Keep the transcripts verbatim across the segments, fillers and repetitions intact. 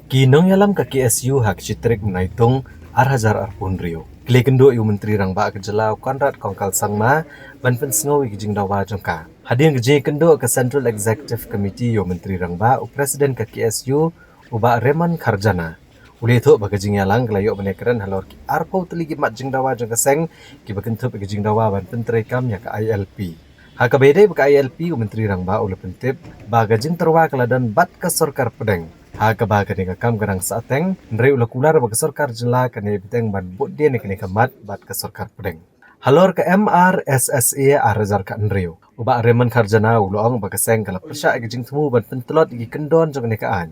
Ki nongïalam ka K S U ha ka shi tarik u Naitung ar hajar arphew hynriew ki la ïakynduh ïa u Myntri Rangbah ka jylla u Conrad Kongkal Sangma ban pynsngew ïa ki jingdawa jong ka. Hadien ka jingïakynduh ka Central Executive Committee ïa u Myntri Rangbah, u President ka K S U u Bah Raymond Kharjana u la ïathuh ba ka jingïalang ka la ïoh ban ïakren halor ki arphew tylli ki mat jingdawa jong ka seng kiba kynthup ïa ka jingdawa ban pyntreikam ïa ka I L P. Ha kaba ïadei bad ka I L P, u Myntri Rangbah u la pyntip ba ka jingtyrwa ka la don bad ka sorkar pdeng, ha kaba kane ka kam ka dang sahteng, hynrei u la kular ba ka sorkar jylla kan ïai bteng ban bud dien ïa kane ka mat bad ka sorkar pdeng. Halor ka M R S S A ar hajar khathynriew, u Bah Raymond Kharjana u la ong ba ka seng ka la pyrshah ïa ka jingthmu ban pyntlot ïa ki kyndon jong kane ka aiñ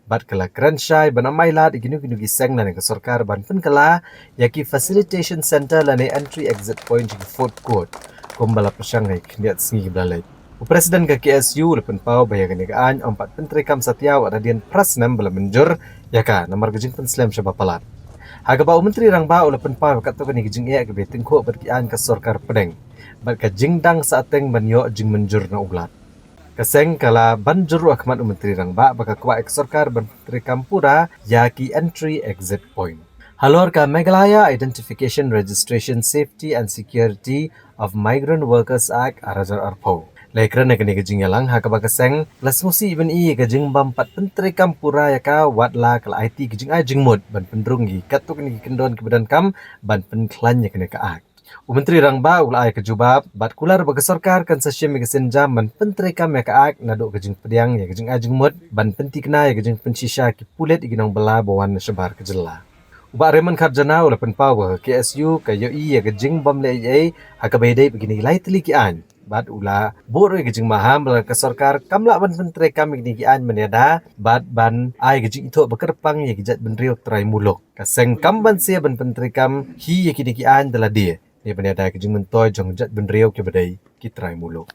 bad ka la kren shai ban ym ailad ïa kino kino ki seng lane ka sorkar ban pynkylla ïa ki facilitation center lane entry exit point jong ki food court kumba la pyrshang ha ki khyndiat sngi kiba la leit. U President ka K S U u la pynpaw ba ïa kane ka aiñ ym pat pyntreikam satia wat hadien phra snem ba la mynjur ïa ka namar ka jingpynslem shaba palat. Ha kaba u Myntri Rangbah u la pynpaw ba katto katne ka jingeh kaba ïatyngkhuh bad ki aiñ ka sorkar pdeng bad ka jingdang sahteng ban ïoh jingmynjur na u Lat. Ka seng ka la ban jur ha khmat u Myntri Rangbah ba ka kwah ïa ka sorkar ban pyntreikam pura ïa ki entry exit point. Halor ka Meghalaya Identification Registration Safety and Security of Migrant Workers Act ar hajar arphew, la ïakren ha kane ka jingïalang ha kaba ka seng la sngewsih ban ïohi ïa ka jingbym pat pyntreikam pura ïa ka wat la ka la aiti ka jingai jingmut ban pynrung ïa katto katne ki kyndon kiba donkam ban pynkhlaiñ ïa kane ka Act. U Myntri Rangbah u la ai ka jubab bad kular ba ka sorkar kan sa shim ïa ka sienjam ban pyntreikam ïa ka Act naduh ka jingpdiang ïa ka jingai jingmut ban pynthikna ïa ka jingpynshisha ki pulit ïa ki nongbylla ba wan na shabar ka jylla. U Bah Raymond Kharjana u la pynpaw ba ka K S U ka ïohi ïa ka jingbym leh ei ei ha kaba ïadei bad kine ki lai tylli ki aiñ bad u la buh ruh ïa ka jingmaham ba la ka sorkar kam lah ban pyntreikam ïa kine ki aiñ mynta bad ban ai ka jingithuh ba kyrpang ïa ki jaitbynriew trai muluk. Ka seng kam banse ban pyntreikam hi ïa kine ki aiñ da lade ne ban ïada ïa ka jingmyntoi jong jaitbynriew kiba dei ki trai muluk.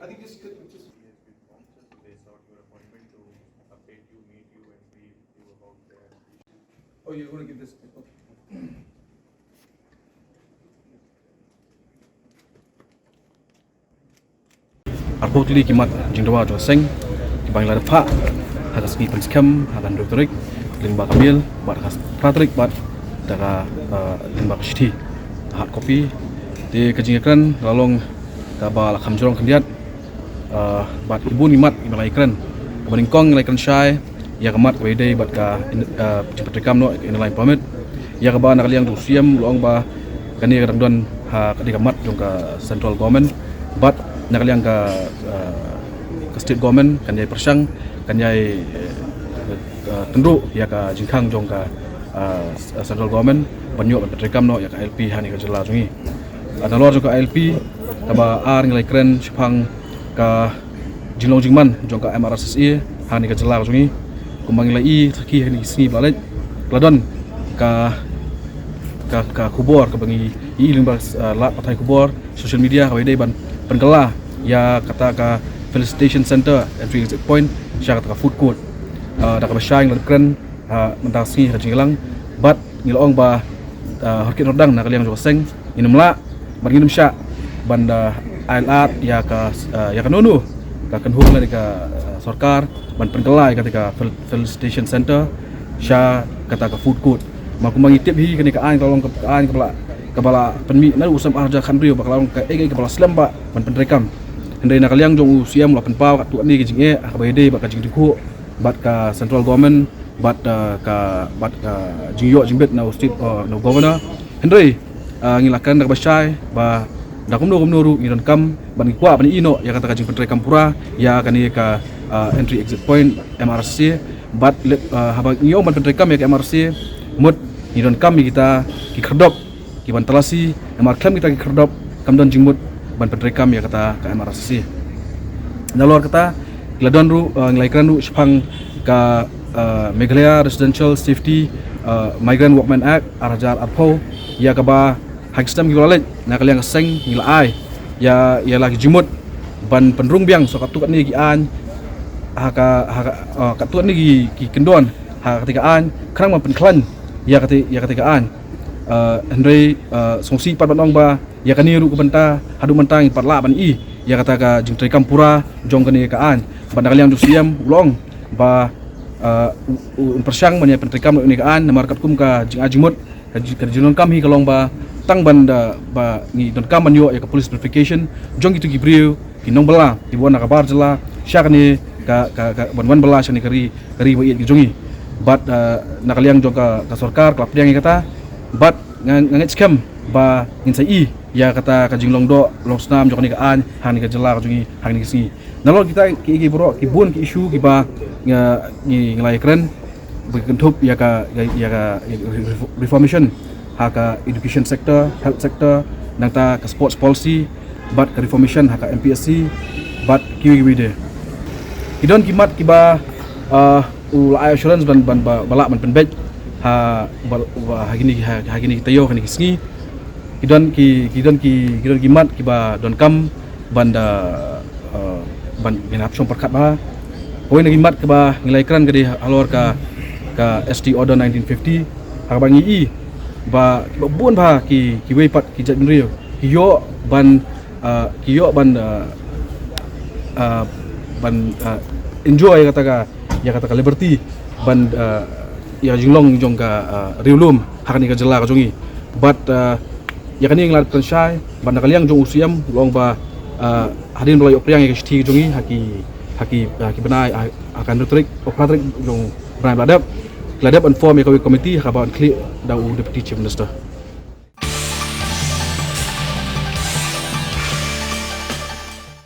I think just, just they sought your appointment to update you, meet you, and brief you about their. Oh, you're going to give this. Okay. Arphew tylli ki mat jingdawa jong ka seng kiba ngi la dep phah ha ka sngi Pynskhem ha ka hynriew tarik lyngba ka mail bad ha ka phra tarik bad da ka, eh, lyngba ka shithi hard copy. Te ka jingïakren ka la long kaba la kham jrong khyndiat, eh, bad ki bun ki mat kiba la ïakren. Kaba nyngkong ngi la ïakren shai ïa ka mat kaba ïadei bad ka in-, eh, jingpyntreikam noh ïa ka Inner Line Permit. Ïa kaba na ka liang jong u Syiem u la ong ba kane ka dang don ha ka dei ka mat jong ka central government bad na ka liang ka, eh, ka state government kan ïai pyrshang, kan ïai, eh, eh, tynruh ïa ka jingkhang jong ka, eh, central government ban ïoh ban pyntreikam noh ïa ka I L P ha kane ka jylla jong ngi. Ah, nalor jong ka I L P kaba ar ngi la ïakren shaphang ka jinglong jingman jong ka M R S S A ha kane ka jylla ka jong ngi. Kumba ngi la ïohi sakhi ha kine ki sngi ba la leit, ka la don ka, ka, ka khubor kaba ngi ïohi lyngba, ah, lad pathai khubor, social media, kaba ïadei ban pynkylla ïa kata ka facilitation center, entry exit point, sha kata ka food court. Ah, da kaba shai ngi la kren, ah, mynta ka sngi ha ka jingïalang bad ngi la ong ba, ah, ha kaba kordor na ka liang jong ka seng ngim lah bad ngim shah ban da ai lad ïa ka, ah, ïa kano kano ka kynhun lane ka, ah, sorkar ban pynkylla ïa kata ka fel-, facilitation center sha kata ka food court. Namar kumba ngi tip hi kane ka aiñ ka long ka aiñ kaba la, kaba la pynmih naduh u snem ar hajar khathynriew bad ka long kaei kaei kaba la slem bha ban pyntreikam. Hynrei na ka liang jong u Syiem u la pynpaw katto katne ki jingeh ha kaba ïadei bad ka jingdukhuh bad ka central government bad, uh, ka, bad ka jingïoh jingbit na u state, uh, na u governor. Hynrei, uh, ngi la kren da kaba shai ba da kumno kumno ruh ngi donkam bad ngi kwah ban ïoh noh ïa kata ka jingpyntreikam pura ïa kane ka, uh, entry exit point M R S S A bad leh, uh, haba ngi ong ban pyntreikam ïa ka M R S S A, mut ngi donkam ïa kita ki khyrdop ki ban talasi, namar khlem kita ki khyrdop kam don jingmut ban pyntreikam ïa kata ka M R S S A. Nalor kata, ngi la don ruh, uh, ngi la ïakren ruh shaphang ka, uh, Meghalaya Residential Safety, uh, Migrant Workmen Act ar hajar arphew, ïa kaba ha ki snem kiba la leit na ka liang ka seng ngi la ai ïa, ïa la ki jingmut ban pynrung biang sa katto katne ki aiñ, ha ka, ha ka, uh, katto katne ki, ki kyndon ha katei ka aiñ, khnang ban pynkhlaiñ ïa katei, ïa katei ka aiñ. Uh, hynrei, uh, sngewsih pat ban ong ba ïa kane ruh ka bynta haduh mynta ngim pat lah ban i ïa kata ka jingtreikam pura jong kane ka aiñ. Bad na ka liang jong u Syiem u la ong ba, uh, u, u, un pyrshang ban ïa pyntreikam ïa kane ka aiñ, namar katkum ka jingai jingmut, ka ji-, ka jingdonkam hi ka long ba tang ban da, ba ngi donkam ban ïoh ïa ka police notification jong kito ki briew, ki nongbylla kiba wan na ka bar jylla sha kane ka, ka, ka, ban wan bylla sha kane ka ri, ka ri ba ïeit ka jong ngi. Bad, uh, na ka liang jong ka, ka sorkar ka la pdiang ïa kata. Bad nga, nga ngeit skhem ba ngin sa i ïa kata ka jinglong doh long snam jong kane ka aiñ ha kane ka jylla ka jong ngi ha kine ki sngi. Nalor kita ki, ki baroh ki bun ki issue kiba nga, ngi, ngi la ïakren ba ki kynthup ïa ka, ïa, ïa ka, ïa ka refo-, reformation ha ka education sector, health sector, nangta ka sports policy, bad ka reformation ha ka M P S C, bad kiwei kiwei de. Ki don ki mat kiba, uh, u la ai assurance ban, ban ba, ba lah ban pynbeit ha, ba, ba ha kine, ha, ha kine ki taïew, ha kine ki sngi. Ki don ki, ki don ki, ki don ki mat kiba donkam ban da, uh, ban, ban hap shong pyrkhat bha. Kawei na ki mat kaba ngi la ïakren ka dei halor ka, ka S T Order nineteen fifty, ha kaba ngi i ba kiba bun bha ki, kiwei pat ki jaitbynriew ki ïoh ban, uh, ki ïoh ban, uh, uh, ban, uh, enjoy kata ka, ïa kata ka liberty ban, uh, ïa jinglong jong ka, uh, riewlum ha kane ka jylla ka jong ngi. Bad, uh, ïa kane ngi la pynshai bad na ka liang jong u Syiem u la ong ba, uh, hadien ba la ïoh pdiang ïa ka shithi ka jong ngi ha ki, ha ki, ha ki bnai, ha, ha ka hynriew tarik, oh, phra tarik jong u bnai ba la dep, la dep ban form ïa kawei ka committee ha kaba ban khlieh da u Deputy Chief Minister.